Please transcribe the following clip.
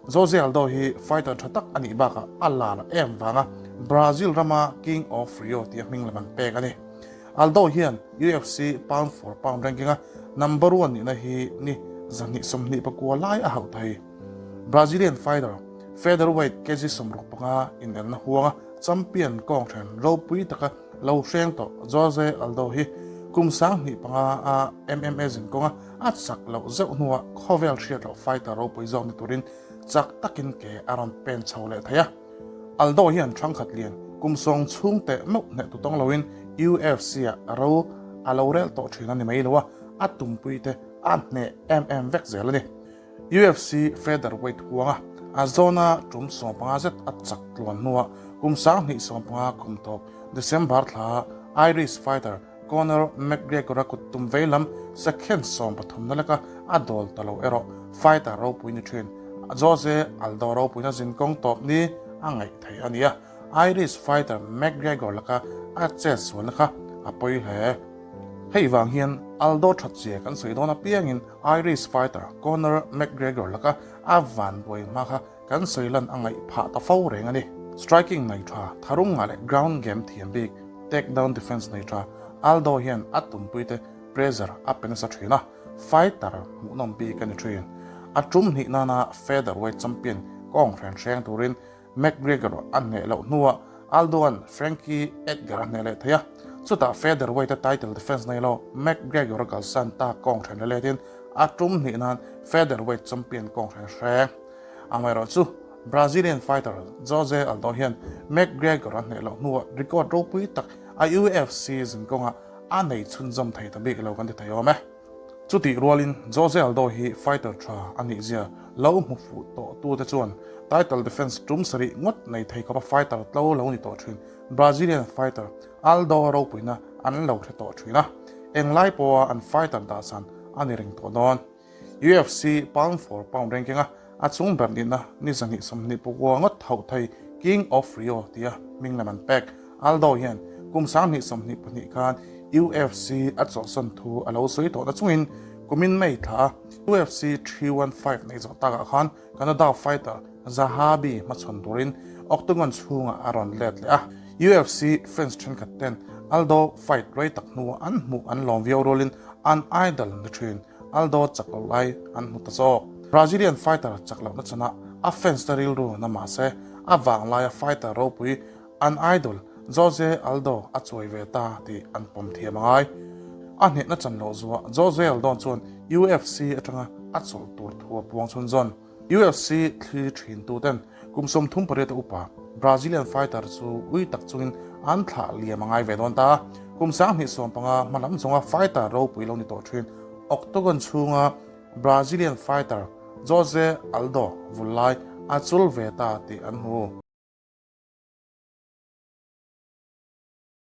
Jose Aldo hi fighter tha tak a nih bakah a lar em vanga Brazil rama King of Rio tia hming lam an pek a ni. Aldo hian UFC pound for pound ranking a number one nihna hi ni 229 lai a hauh thei. Brazilian fighter featherweight kg 65 inelna huanga champion kawng then ropui taka lo hreng tawh Jose Aldo hi kum 2005 a MMA zinkawnga a chak loh zeuh hnuah khawvel hriat loh fighter ropui zawk ni turin chak takin ke a rawn pen chho leh thei a. Aldo hian thangkhat lian kum sawng chhung teh meuh hneh tu tawng loin UFC-ah ro a lo rel tawh thin a ni mai lo a, a tumpui te a hneh em em vek zel a ni. UFC featherweight huanga a zawna tum 15 zet a chak tluan hnuah kum 2015 kum tawp December thla Irish fighter Conor McGregor-a kut tum vei lam second 13 na leka a dawl ta lo erawh fighter ropui ni thin Jose Aldo ropuina zinkawng tawp ni a ngaih theih a ni a, Irish fighter McGregor laka a chet sualna kha a pawi hle. Hei vang hian Aldo thatzia kan sawi dawn apiangin Irish fighter Conor McGregor laka a vanbuai hma kha kan sawi lan a ngaih phah ta fo reng a ni. Striking nei tha, tharung ngah leh ground game thiam bik, takedown defence nei tha Aldo hian a tumpuite pressure a pe nasa thin a, fighter hmuhnawm bik a ni thin. A tum hnih nana featherweight champion kawng hren hreng turin McGregor a hneh loh hnuah Aldo-a'n Frankie Edgar a hneh leh thei a, chutah featherweight-a title defence nei lo McGregor a kalsan tak kawng hren la letin a tum hnih nan featherweight champion kawng hren hreng. Amaherawhchu, Brazilian fighter Jose Aldo hian McGregor a hneh loh hnuah record ropui tak a UFC zinkawngah a nei chhunzawm thei ta bik lo kan ti thei awm e. Chutih rualin Jose Aldo hi fighter tha a nih zia lo hmu fuh tawh tute chuan title defence tum sarih ngawt nei thei khawpa fighter tlo lo ni tawh thin Brazilian fighter Aldo ropuina an lo hre tawh thin a, englai pawha an fighter dahsan a ni reng tawh dawn. UFC pound for pound ranking a a chung ber nihna ni 229 ngawt hauh thei King of Rio tia hming lam an pek. Aldo hian kum 2022 khan UFC a chawlhsawn thu a lo sawi tawh na chungin kumin May thla a UFC 315 nei zawh takah khan Canada fighter Zahabi hmachhawn turin octagon chhungah a rawn let leh a. UFC fans thenkhat ten Aldo fight rei tak hnuah an hmuh an lawm viau rualin an idol ni thin. Aldo chak loh lai an hmu ta zawk. Brazilian fighter chak lohna chhanah a fans te rilru na mahse a vanglaia fighter ropui an idol Jose Aldo a chuai ve ta tih an pawm thiam a ngai. A hnehna chan loh zuah Jose Aldo chuan UFC atanga a chawlh tur thu a puang chhunzawn. UFC thli thin tu ten kum 38 a upa Brazilian fighter chu ui tak chungin an thlah liam a ngai ve dawn ta a. Kum 2015 hma lam zawnga fighter ropui lo ni tawh thin Octagon chhunga Brazilian fighter Jose Aldo vul lai a chul ve ta tih an hmu.